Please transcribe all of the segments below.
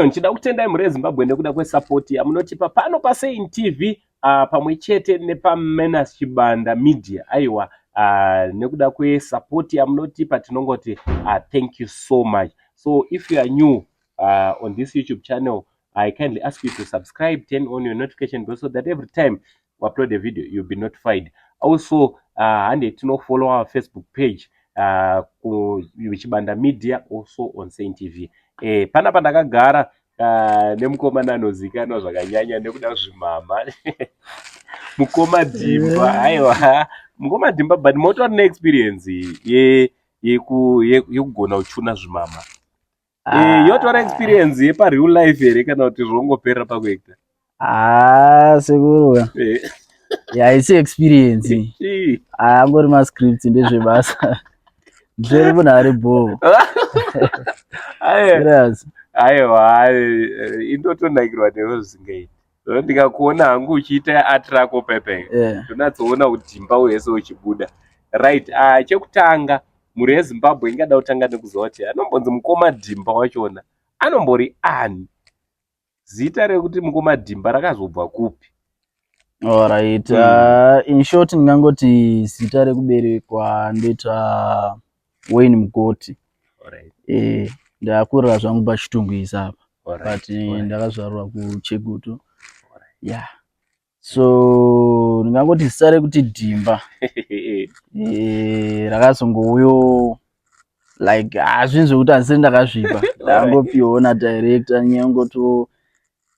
Ndichida kutendai mhuri yeZimbabwe nekuda kwesapoti yamunotipa pano paSain TV pamwe chete nepaMenas Chibanda Media. Aiwa, nekuda kwesapoti yamunotipa tinongoti thank you so much. So if you are new on this YouTube channel, I kindly ask you to subscribe, turn on your notification bell so that every time we upload a video, you'll be notified. Also, hande tinofollow our Facebook page, kuChibanda Media, also on Saint TV. Panapa ndakagara nemukomana anozikanwa zvakanyanya nekuda zvimama, Mukoma Dhimba. Aiwa, Mukoma Dhimba, but motori neexperience yekugona kuchuna zvimama. Yotora experience yepareal life here kana kuti zvongoperera pakuacta? Ah, sekuru, haisi experience, angori mascripts, ndezvebasa. Nditori munhu ari bho. Serious. Aiwa, indotonakirwa newe zvisingaiti. Ndikakuona hangu uchiita art rako pepe, ndonatsoona kudhimba wese uchibuda. Right, chekutanga, mhuri yeZimbabwe ingada kutanga nekuziva kuti anombonzi Mukoma Dhimba wachona anombori ani? Zita rekuti Mukoma Dhimba rakazobva kupi? Alright. In short, ndingangoti zita rekuberekwa ndoita Wayne Mugoti. Ndakurira zvangu paChitungwiza apa, but ndakazvarwa kuChegutu. Yeah, so ndingangoti zita rekuti Dhimba rakazongouyo like hazvinhu zvekuti handisiri ndakazvipa, ndangopiwawo nadirector nyangoto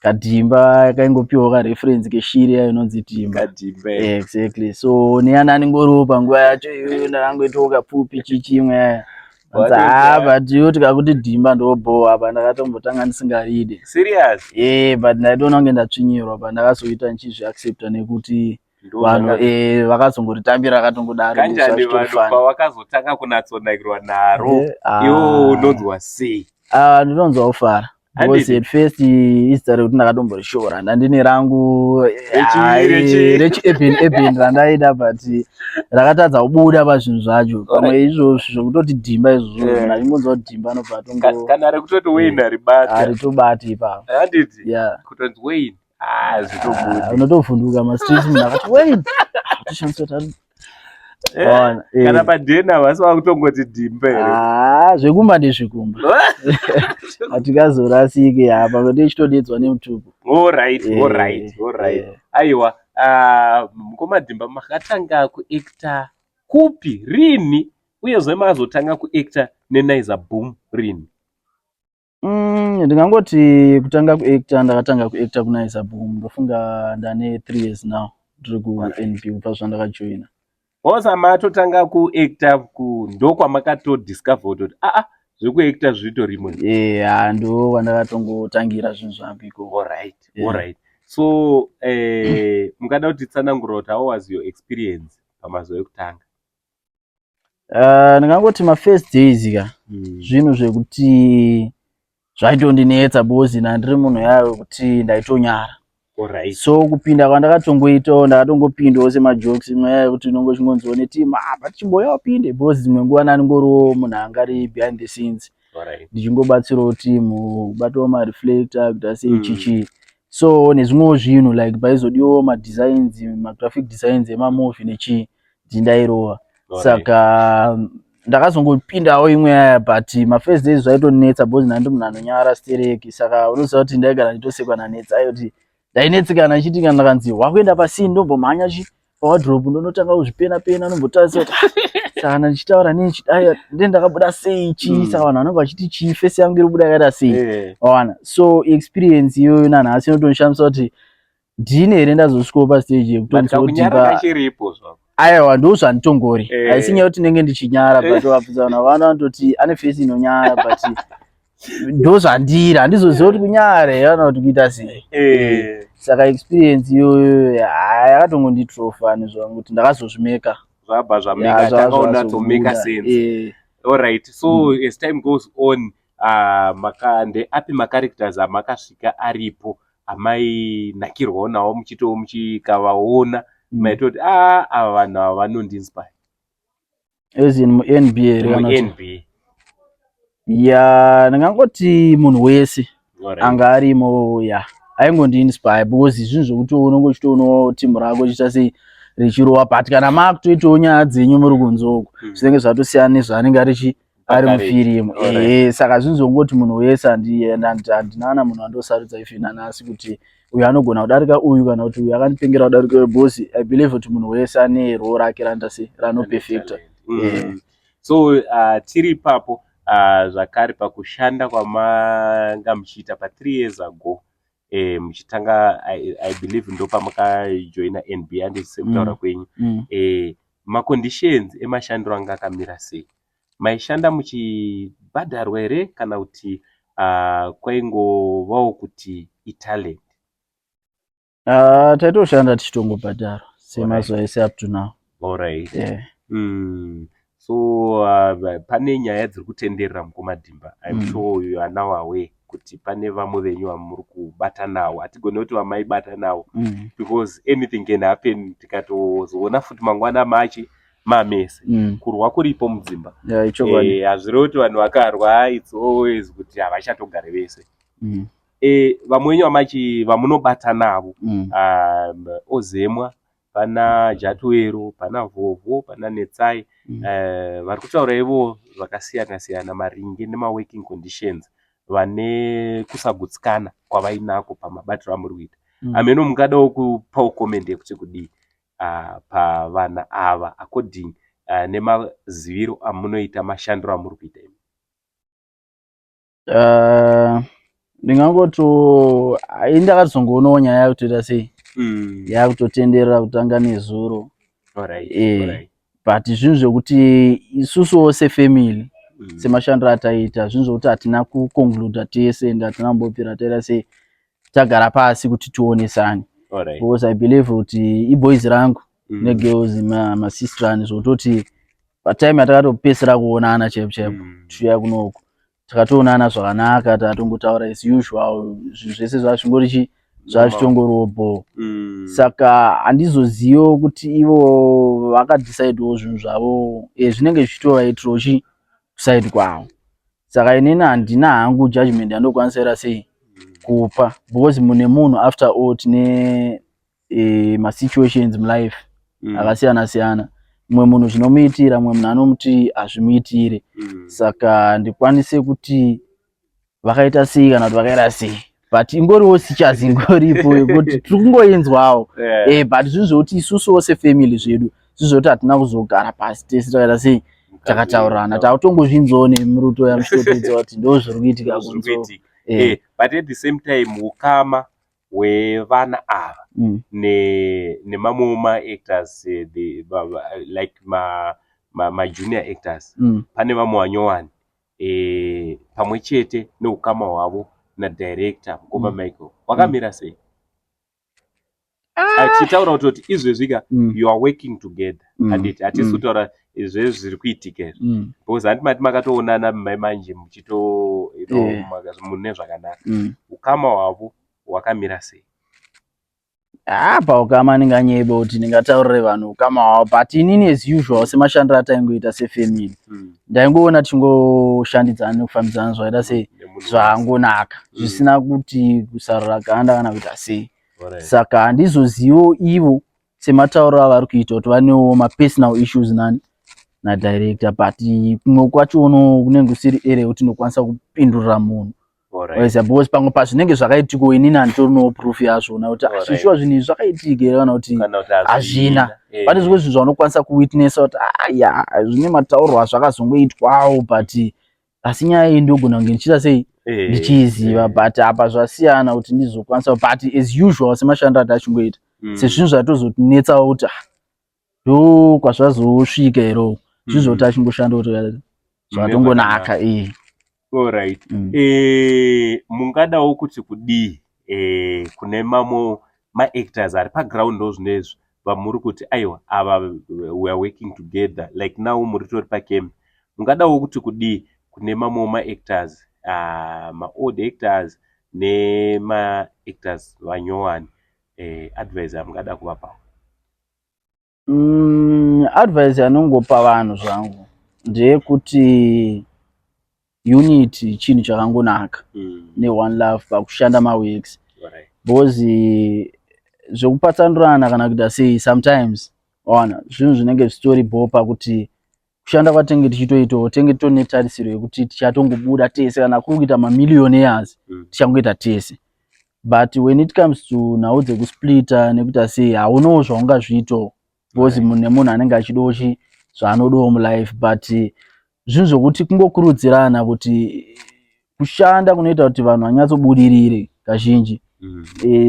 kadhimba, kaingopiwawo kareference keshiri yayo inonzi dhimba. Kadhimba. Exactly. So neyana aningoriwo panguva yacho iyoyo, ndakangoitawo kapfupi chichimwe aya. Ah, but iwo tikakuti dhimba ndobho apa, ndakatombotanga ndisingaride. Serious? Eh, but ndaitoona kunge ndatsvinyirwa, but ndakazoita ndichizviaccepta nekuti vanhu vakazongoritambira rakatongodaro. Kanjani vanhu pavakazotanga kunatsonakirwa naro, iwo unonzwa sei? Ah, ndinonzwa kufara because at first izita rekuti ndakatomborishora, ndandine rangu rechiurban urban randaida, but rakatadza kubuda pazvinhu zvacho. Pamwe izvozvi zvokutoti dhimba izvozvo, munhu achingonzwa kuti dhimba anobva atongo Kana rekutoti Wayne haribata. Haritobati ipapo. Handiti? Yeah. Kutonzi Wayne, ah, zvitobudi. Unotovhunduka mastreets, munhu akati Wayne, toshandisa kuti Kana padhena vasi vakutongoti dhimba here? Ah, zvekumba ndezvekumba, hatingazorasike apa kuti ichitodedzwa nemutupo. Alright. Aiwa, Mukoma Dhimba, makatanga kuacta kupi, rini, uyezve makazotanga kuacta neNaiza Boom rini? Ndingangoti kutanga kuacta, ndakatanga kuacta kuNaiza Boom, ndofunga ndane 3 years now ndiri kuNB kubva zvandakajoina. Osa matotanga kuacta ku ndokwamakatodiscover kuti aa, zvekuacta zvitorimo? Yeah, ndo kwandakatongotangira zvinhu zvangu ikoko. Alright. So mungada kutitsanangurira kuti how was your experience pamazuva ekutanga? Ndingangoti mafirst days ka, zvinhu zvekuti zvaitondinetsa because ndandiri munhu yayo wekuti ndaitonyara. So kupinda kwandakatongoitawo, ndakatongopindawo semajokes, imwe yaya yekuti unonge uchingonziwo neteam, ah, but chimboya upinde, because dzimwe nguva ndandingoriwo munhu angari behind the scenes, ndichingobatsirawo team kubatawo mareflector, kuita sei, chichi. So nezvimwewo zvinhu like paizodiwawo madesigns, magraphic designs emamovie nechii, ndindairova. Saka ndakazongopindawo imwe yaya, but mafirst days zvaitonetsa because ndandi munhu anonyara stereki. Saka unoziva kuti ndaigara ndichitosekwa nanetsa kuti ndainetsekana achiti kana ndakanzi wakuenda pasini, ndombomhanya chi pawardrobe, ndonotanga kuzvipena pena, ndombotarisa kuti, "Ah, saka kana ndichitaura nechidai nde ndakabuda sei chii?" Saka vanhu vanenge vachiti chii, face yangu iri kubuda yakaita sei? Wawana, so experience iyoyo nanhasi inotondishamisa kuti ndini here ndazosvikawo pastage But yekutonzwa kuti kakunyara kachiripo zvako. Aiwa, ndo zvanditongori. Haisi nyaya kuti ndinenge ndichinyara, but vabvunza vanhu vavana vanototi ane face inonyara, but ndo zvandiri, handizoziva kuti kunyara here kana kuti kuita sei. Saka experience iyoyo yakatongonditrofa nezvangu kuti ndakazozvimeka. Zvabva zvameka, takaona sense. Alright, so as time goes on, ndeapi macharacters amakasvika aripo amainakirwawo nawo, muchitowo muchikavaona maitoti, a, ava vanhu ava vanondiinspire? As in muNB here kana kuti? MuNB. Ya, ndingangoti munhu wese. Anga arimo, ya, aingondi-inspire because zvinhu zvokuti unonge uchitoonawo timu rako chiita sei richirova, but kana makutoitawo nyaya dzenyu muri kunze uko, zvinenge zvatosiyana nezvaanenge arichi ari mufirimu. Ehe, saka zvinhu zvongoti munhu wese, handina kana munhu andosarudza even nanhasi kuti uyu anogona kudarika uyu kana kuti uyu akandipengera kudarika uyu, because I believe kuti munhu wese ane role rake ranoita sei, ranoperfecta. So tiri ipapo zvakare pakushanda kwamanga muchiita pa3 years ago, muchitanga, I believe ndo pamakajoina NB, handiti, sekutaura kwenyu? Maconditions emashandiro anga akamira sei? Maishanda muchibhadharwa here kana kuti kwaingovawo kuti italent? Taitoshanda tichitongobhadharwa semazuva ese up to now. Yeah. So pane nyaya dziri kutenderera, mukomadhimba. I'm sure you are now aware kuti pane vamwe venyu vamuri kubata navo, hatigone kuti vamaibata navo, because anything can happen, tikatozoona futi mangwana machi mamese. Kurwa kuripo mudzimba. Yeah, ichokwadi. Hazvirevi kuti vanhu vakarwa, it's always kuti havachatogari vese. Vamwe venyu vamachi vamunobata navo, Ozemwa, pana Jatuero, pana Vhovho, pana Netsai, vari kutaura ivo zvakasiyana siyana maringe nemaworking conditions, vane kusagutsikana kwavainako pamabatiro amuri kuita. Ameno mungadawo kupawo comment yekuti kudii pavana ava, according nemaziviro amunoita mashandiro amuri kuita imi? Ndingangoto ini ndakazongoonawo nyaya yekutoita sei, yakutotenderera kutanga nezuro. But zvinhu zvekuti isusuwo sefamily, semashandiro ataiita, zvinhu zvokuti hatina kuconcluda tese and hatina kumbobvira taita sei, tagara pasi kuti tionesane, because I believe kuti iboys rangu negirls, masistrani, zvototi patime yatakatopedzisira kuonana chaipo chaipo, tichiuya kunoku, takatoonana zvakanaka, tatongotaura as usual, zvinhu zvese zvazvingori chi, zvazvitongoriwo bho. Saka handizoziviwo kuti ivo vakadecidewo zvinhu zvavo, zvinenge zvichitovaitirawo chi kuside kwavo. Saka inini handina hangu judgment yandokwanisa ira sei kupa, because mune munhu, after all tine masituations mulife akasiyana siyana. Mumwe munhu zvinomuitira, mumwe munhu anomuti hazvimuitire. Saka handikwanise kuti vakaita sei kana kuti vakaita sei, but ingoriwo sichazi ingoripo yekuti tiri kungoinzwawo. But zvinhu zvokuti isusuwo sefamily zvedu, zvinhu zvokuti hatina kuzogara pasi tese takaita sei, takataurirana, takutongozvinzwawo nemuruto yamuchitopedza kuti ndo zviri kuitika Zviri kunzo. kuitika. But at the same time, ukama hwevana ava nemamwewo maactors, like majunior actors, pane vamwe vanyowani, pamwe chete neukama hwavo nadirector mukoma Michael wakamira sei? Tichitaura kutoti izvezvi ka, you are working together, handiti? Hatisi kutaura izvezvi zviri kuitika izvi, because handiti mati makatoonana mai manje muchito mune zvakanaka? Ukama hwavo hwakamira sei? Ah, paukama ndinganyebe kuti ndingataurire vanhu ukama hwavo, but inini as usual, semashandiro ataingoita sefamily, ndaingoona tichingoshandidzana nekufambidzana zvakaita sei, Nemunhu wese. Zvangonaka, zvisina kuti kusarura ganda kana kuita sei. Saka handizoziviwo ivo sematauriro avari kuita kuti vanewo mapersonal issues nani nadirector, but kumwe kwachono kunenge kusiri ere kuti ndokwanisa kupindurira munhu. Waiziva, because pamwe pazvinenge zvakaitikawo, inini handitorinawo proof yazvona kuti sure zvinhu izvi zvakaitika here kana kuti Kana kuti hazvina. Pane zvimwe zvinhu zvaunokwanisa kuwitnessa kuti aya zvine matauriro azvakazongoitwawo, but asi nyaya iyi ndogona kunge ndichiita sei, ndichiiziva, but apa zvasiyana kuti ndizokwanisa. But as usual, semashandiro atachingoita, sezvinhu zvatozotinetsawo kuti ah, ndo kwazvazosvika here uku, zvinhu zvokuti achingoshanda kuti zvatongonaka, eh. Alright. Mungadawo kuti kudii kune mamwe maactors ari paground ndo zvinezvi, vamuri kuti aiwa, ava we are working together, like now muri tori pacamp? Mungadawo kuti kudii kune mamwewo maactors, maold actors nemaactors vanyowani, advice yamungada kuvapawo? Advice yanongopa vanhu zvangu ndeyekuti Unity chinhu chakangonaka neone love pakushanda maworks, because zvekupatsanurana kana kuita sei sometimes, waona, zvinhu zvinenge zvichitori bho pakuti kushanda kwatinenge tichitoitawo tinenge titori netarisiro yekuti tichatongobuda tese. Kana kuri kuita mamillionaires, tichangoita tese. But when it comes to nhau dzekusplita nekuita sei, haunowo zvaungazviitawo, because munhu nemunhu anenge achidawo chi zvaanodawo mulife. But zvinhu zvokuti kungokurudzirana kuti kushanda kunoita kuti vanhu vanyatsobudirire kazhinji,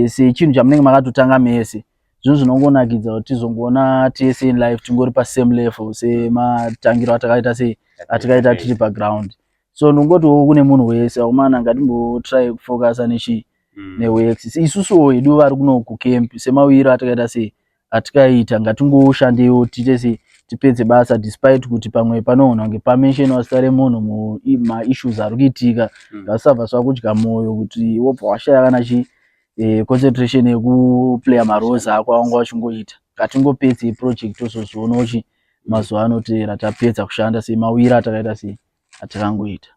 sechinhu chamunenge makatotanga mese, zvinhu zvinongonakidza kuti tizongoona tese in life tingori pasame level sematangiro atakaita, sei atikaita tiri paground. So ndingotiwo kune munhu wese, akomana, ngatimbotry kufocusa nechi neworks. Isusuwo hedu vari kuno kucamp, semawiro atakaita, sei atikaita, ngatingoshandewo tiite sei tipedze basa, despite kuti pamwe panoona kunge pamentionwa zita remunhu mumaissues ari kuitika. Ngasabva zvakudya mwoyo kuti wobva washaya kana chi concentration yekuplaya maroles ako awanga uchingoita. Ngatingopedzei project, tozozvionawo chi mazuva anoteera tapedza kushanda semawiro atakaita, sei atikangoita.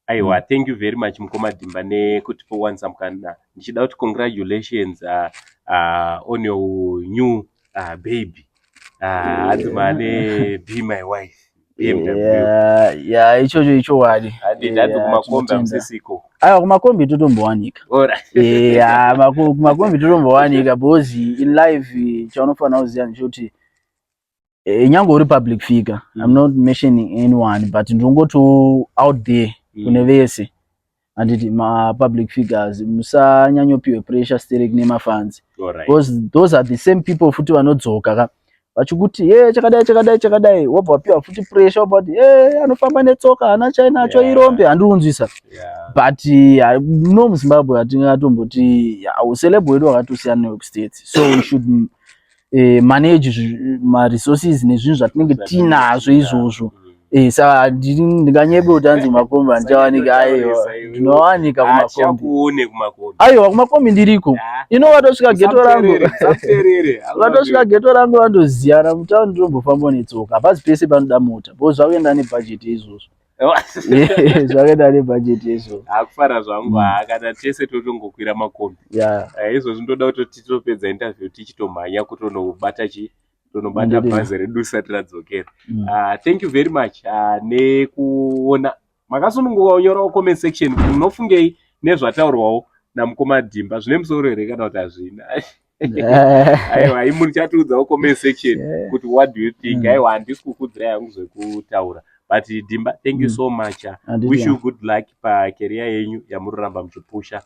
Aiwa, thank you very much, mukoma Dhimba, nekutipa wanisa mukana. Ndichida kuti congratulations on your new baby. Hanzi mane Be My Wife, BMW. Yeah, ichocho ichokwadi. Handiti hanzi kumakombi Tinotenda. hamusisiko? Aiwa, kumakombi totombowanika. Yeah, kumakombi totombowanika, because in life chaunofanira kuziva ndechekuti nyange uri public figure, I'm not mentioning anyone, but ndinongoti out there kune vese, handiti, mapublic figures, musanyanyopiwe pressure sterek nemafans, because those are the same people futi vanodzoka ka vachikuti, "Ye, chakadai, chakadai, chakadai." Wobva wapiwa futi pressure, wobva wati, "Ye, anofamba netsoka, haana chainacho." Irombe, handiunzwisa. But no, muZimbabwe hatingatomboti uceleb hwedu hwakatosiyana newekuStates, so we should manage maresources nezvinhu zvatinenge tinazvo izvozvo. Saka ndinganyebe kuti hanzi kumakombi handichawanika? Aiwa, ndinowanika kumakombi. Tichakuone kumakombi. Aiwa, kumakombi ndiriko. Ino watosvika ghetto rangu. Musamuteerere. Watosvika ghetto rangu, vandoziyana. Mutaundi ndinombofamba netsoka, hapasi pese panoda mota, because zvakuenda nebhajeti izvozvo. Zvakaenda nebhajeti izvozvo. Hakufara zvangu. Kana tese totongokwira makombi. Izvozvi ndoda kuti titopedza interview tichitomhanya kutonobata chi tonobata bhazi redu risati radzokera. Thank you very much nekuona. Makasununguka kunyorawo comment section kuti munofungei nezvataurwawo namukoma Dhimba. Zvine musoro here kana kuti hazvina? Aiwa, imi muchatiudzawo comment section kuti what do you think. Aiwa, handisi kukudzirai hangu zvekutaura, but Dhimba, thank you so much. Handiti Wish you good luck pacareer yenyu yamuroramba muchipusha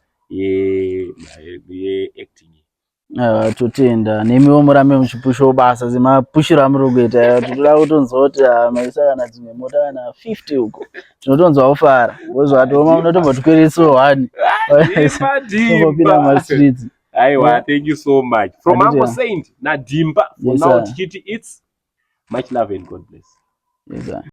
yeacting. Totenda nemiwo, murambe muchipushawo basa semapushiro amuri kuita. Tinoda kutonzwa kuti maisa kana dzimwe mota kana 50 uko, tinotonzwa kufara, because zvatooma munotombotikweretsawo one Dhimba, tombopinda Dhimba. mumastreets. Aiwa, thank you so much from Handiti Uncle Saint naDhimba for Yes, now. sir. Tichiti it's much love and God bless. Yes, sir.